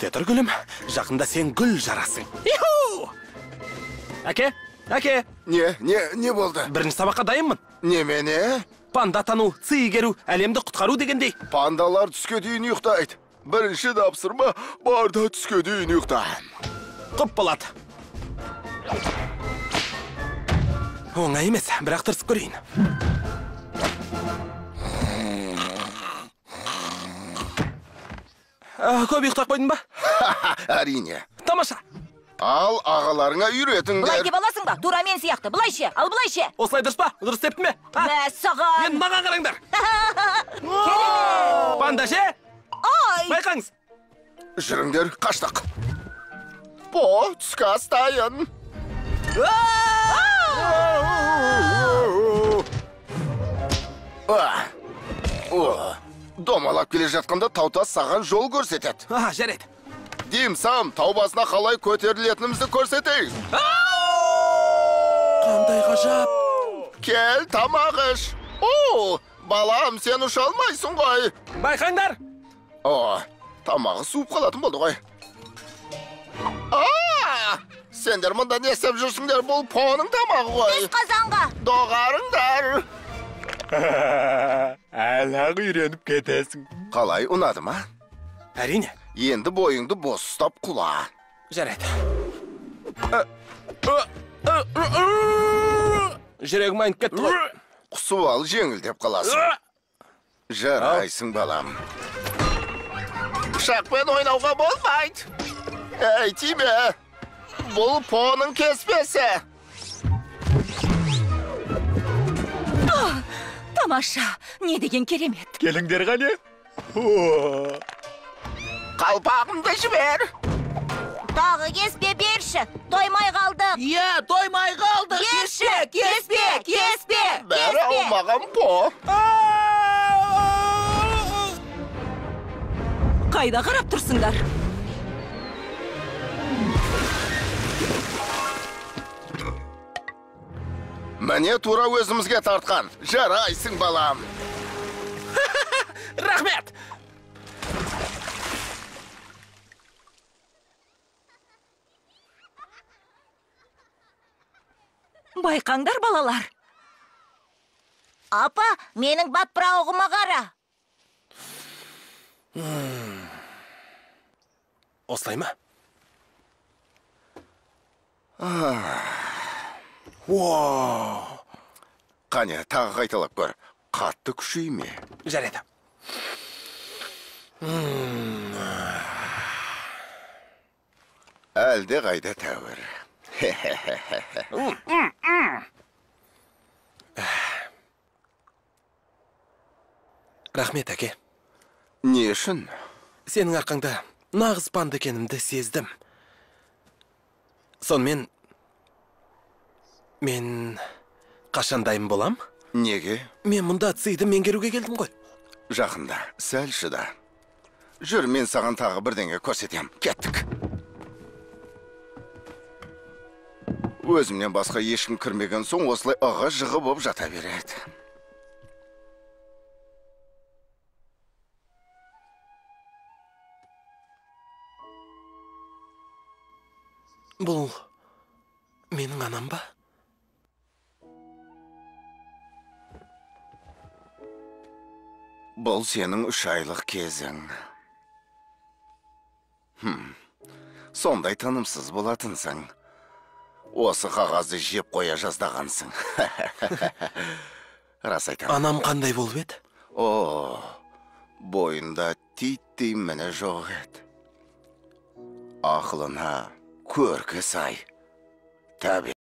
Күте тұр, гүлім. Жақында сен гүл жарасың. Иху! Әке, әке. Не болды? Бірінші сабаққа дайынмын. Немене? Панда тану, ци игеру, әлемді құтқару дегендей. Пандалар түске дейін ұйықтайды. Бірінші тапсырма, бар да түске дейін ұйықта. Құп болады. Оңай емес, бірақ тырысып көрейін. Көп ұйықтап қойдың ба? Әрине. Тамаша. Ал ағаларыңа үйретіңдер. Былай деп аласың ба? Тура мен сияқты. Былай ше, ал былай ше. Осылай дұрыс па? Дұрыс істептім бе? Мәссаған. Енді маған қараңдар. Панда ше? Ай! Байқаңыз. Жүріңдер, қаштық. По, түскі ас дайын. Домалап келе жатқанда таутас саған жол көрсетеді. Жарайды. Димсам, тау басына қалай көтерілетінімізді көрсетейік. Қандай ғажап. Кел, тамақ іш. О, балам, сен ұша алмайсың ғой. Байқаңдар. О, тамағы суып қалатын болды ғой. Сендер мұнда не істеп жүрсіңдер? Бұл Поның тамағы ғой. Түс қазанға. Доғарыңдар. Әлі-ақ үйреніп кетесің. Қалай, ұнады ма? Әрине. Енді бойыңды бос ұстап құла. Жарайды. Жүрегім айнып кетті ғой. Құсып ал, жеңілдеп қаласың. Жарайсың, балам. Пышақпен ойнауға болмайды. Әй, тиме. Бұл Поның кеспесі. Тамаша, не деген керемет. Келіңдер қане. Қалпағымды жібер. Тағы кеспе берші. Тоймай қалдық. Иә, тоймай қалдық. Берші, кеспе, кеспе. Бәрі алмаған По. Қайда қарап тұрсыңдар? Міне тура өзімізге тартқан. Жарайсың, балам. Рахмет. Байқаңдар, балалар. Апа, менің батпырауығыма қара. Осылай ма? Қане, тағы қайталап көр. Қатты күшейме. Жарайды. Әлде қайда тәуір. Рахмет, әке. Не үшін? Сенің арқаңда нағыз панда екенімді сездім. Сонымен, мен қашан дайын болам? Неге? Мен мұнда циді меңгеруге келдім ғой. Жақында, сәл шыда. Жүр, мен саған тағы бірдеңе көрсетем. Кеттік. Өзімнен басқа ешкім кірмеген соң осылай ығы-жығы боп жата береді. Бұл менің анам ба? Бұл сенің 3 айлық кезің. Сондай тынымсыз болатынсың. Осы қағазды жеп қоя жаздағансың. Рас айтам. Анам қандай болып еді? О, бойында титтей міні жоқ еді. Ақылына көркі сай. Тәбе.